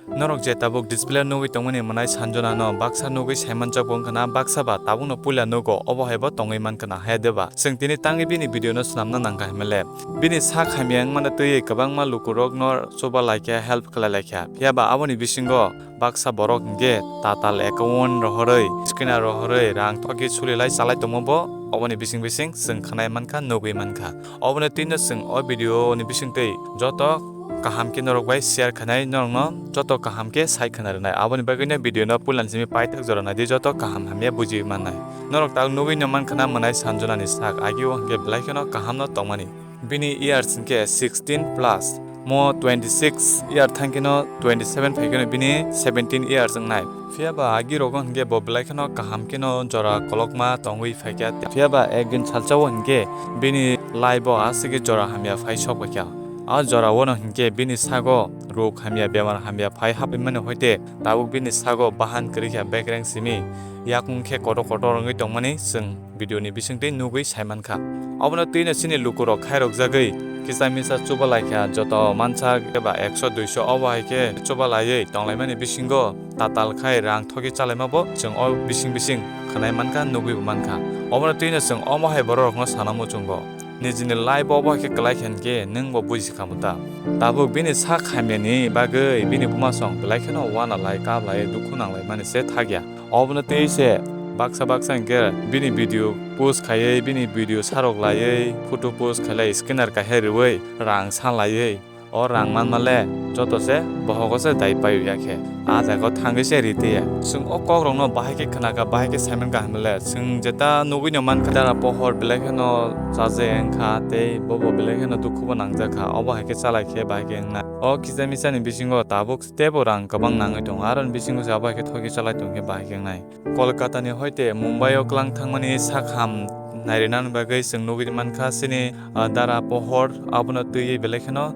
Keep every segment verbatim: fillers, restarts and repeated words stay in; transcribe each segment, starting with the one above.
Norok je tabuk display o nugwi tongmani mwnai Sanjona no baksa nugwi saimanjak bo wngkha na, baksa ba tabukno puila nugo, obo hai bo tongwi mankha na, hai de ba? Chwng tini tangwi bini video no swnamna nangkha himle. Bini sak hamya wngmano twiwi kwbangma lukurok no chuba laikha, help khlai laikha. Phiya ba aboni bisingo baksa borok hinkhe tatal account rohorwi, scanner rohorwi rang thokgwi sulilai chalai tongma bo oboni bising bising chwng khwnai mankha, nugwi mankha. Obono twino chwng o video ni bisingtwi joto kaham khe norok bai share khainai, norokno joto kaham khe sai khwna rwnai. Aboni bagwino video no puilani simi paithak jora naidi, joto kaham hamya buji mannai. Norok tak nugwi no mankha na mwnai Sanjona ni sak, agi o hinkhe belai kheno kaham no tongmani. Bini years hinkhe sixteen plus, mo twenty six year thang kheno twenty seven phai kheno bini seventeen years wngnai. Phiya ba agi rogo hinkhe bo belai kheno kaham kheno jora kolokma tongwi phaikha. Phiya ba ekdin salsa o hinkhe bini life o aswk jora hamya phai sok baikha. A jora o no hinkhe bini sago rog hamya, bemar hamya phai hapwi mani hoite tabuk bini sago bahan kwrwi kha, bekreng simi yakung khe kotor kotor wngwi tongmani chwng video ni bisingtwi nugwi saimankha. Obono twino chini lukurok khairokjagwi kisa misa chuba laikha, joto mansa eba ekso duiso obo hai khe chuba laiwi tonglaimani bisingo tatal khai rang thokgwi chalaima bo chwng o bising bising khwnai mankha, nugwi bo mankha. Obono twino chwng omo hai bororokno sana muchungo, nijini life obo hai khe kwlai kha hinkhe nwng bo buji kha muta. Tabuk bini sak hamyani bagwi bini buma song belai kheno wana lai, kap lai, dukhu nang lai mani se thakya. Obono tei se baksa baksa hinkhe bini video post khaiwi, bini video sarok laiwi, photo post khailai, scanner kaisa riwi rang sa laiwi, o rang manma le joto se bohogo se dai paio ya khe, a jaga o thangwi se ri tei ya. Chwng o kok rok no bahai khe khna kha, bahai khe saiman kha hinmale, chwng jeta nugwi no mankha, dara pohor belai kheno chaje wngkha tei bobo belai kheno dukhu bo nangjak kha, obo hai khe chalai khe bahai khe wngnai. O kisa misa ni bisingo tabuk teibo rang kwbang nangwi tongo, aroni bisingo se abo hai khe thokgwi chalai tongkhe bahai khe wngnai. Kolkata ni hoite Mumbai o kwlang thangmani sak ham nairinani bagwi chwng nugwi mankha, chini, ah, dara pohor abono twiwi belai kheno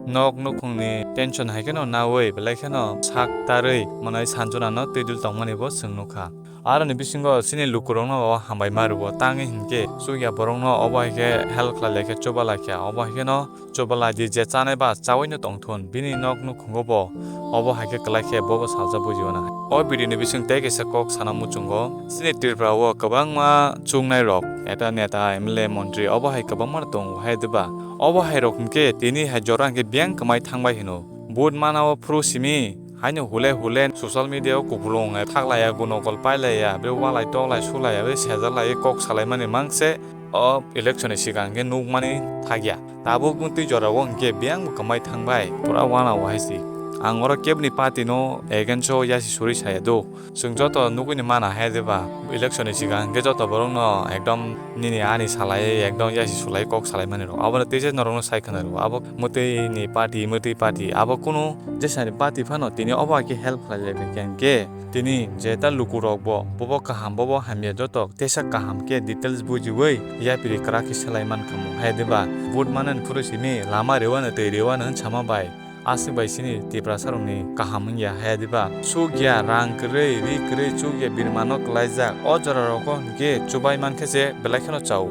nok nukhungni tension hai kheno nawi belai kheno sak tarwi mwnai Sanjona no twi dul tongmani bo chwng nukha. Aroni bisingo chini lukurokno o hambai ma rwo, tangwi hinkhe chukya borokno obo hai khe help khlai lai khe chuba lai kha, obo hai kheno chuba lai di, je chanai ba chaui no tong thun, bini nok nukhungo bo obo hai khe kwlai khe bobo salsa buji mano. O video ni bising tei kaisa kok sana muchungo, chini Tripura o kwbangma chuknai rok, eta neta, M L A, montri obo hai kwbangma tongo hai diba? Obo hai rok hinkhe tini hai jora hinkhe biyang kwmai thangbai hino. Vote mana o phuru simi haino hule hule social media o kupulung thaklaiya, gunokol pailaiya, abo walai toklai sulaiya, abo sejarlai kok salaimani mangse o election ni swkang khe nukmani thakya. Tabuk bwtwi jorao hinkhe biyang bo kwmai thangbai, pura wana o hai si. Ang oro kebni party no against o yasi suri saya do. Chwng joto nugwi ni mana hai diba, election ni swkang hinkhe joto borok no ekdom nini ani salai, ekdom yasi sulai kok salai mani rok. Abo no tei se norok no sai khna rwo. Abo mwtwi ni party, mwtwi party. Abo kunu jesani party phano tini obo hai khe help khlai lai kha hinkhe tini jeta lukurok bo, bobo kaham, bobo hamya joto teisa kaham khe details bujiwi yapiri kwrak khe selai mankha mo. Hai diba, vote manani phuru simi lama rewano tei rewano hwn sama bai aswk bai chini Tiprasa rokni kaham wngya hai diba. Chukya rang kwrwi, ri kwrwi chukya birmano kwlaijak. O jora rogo hinkhe chubai mankhe se belai kheno chao.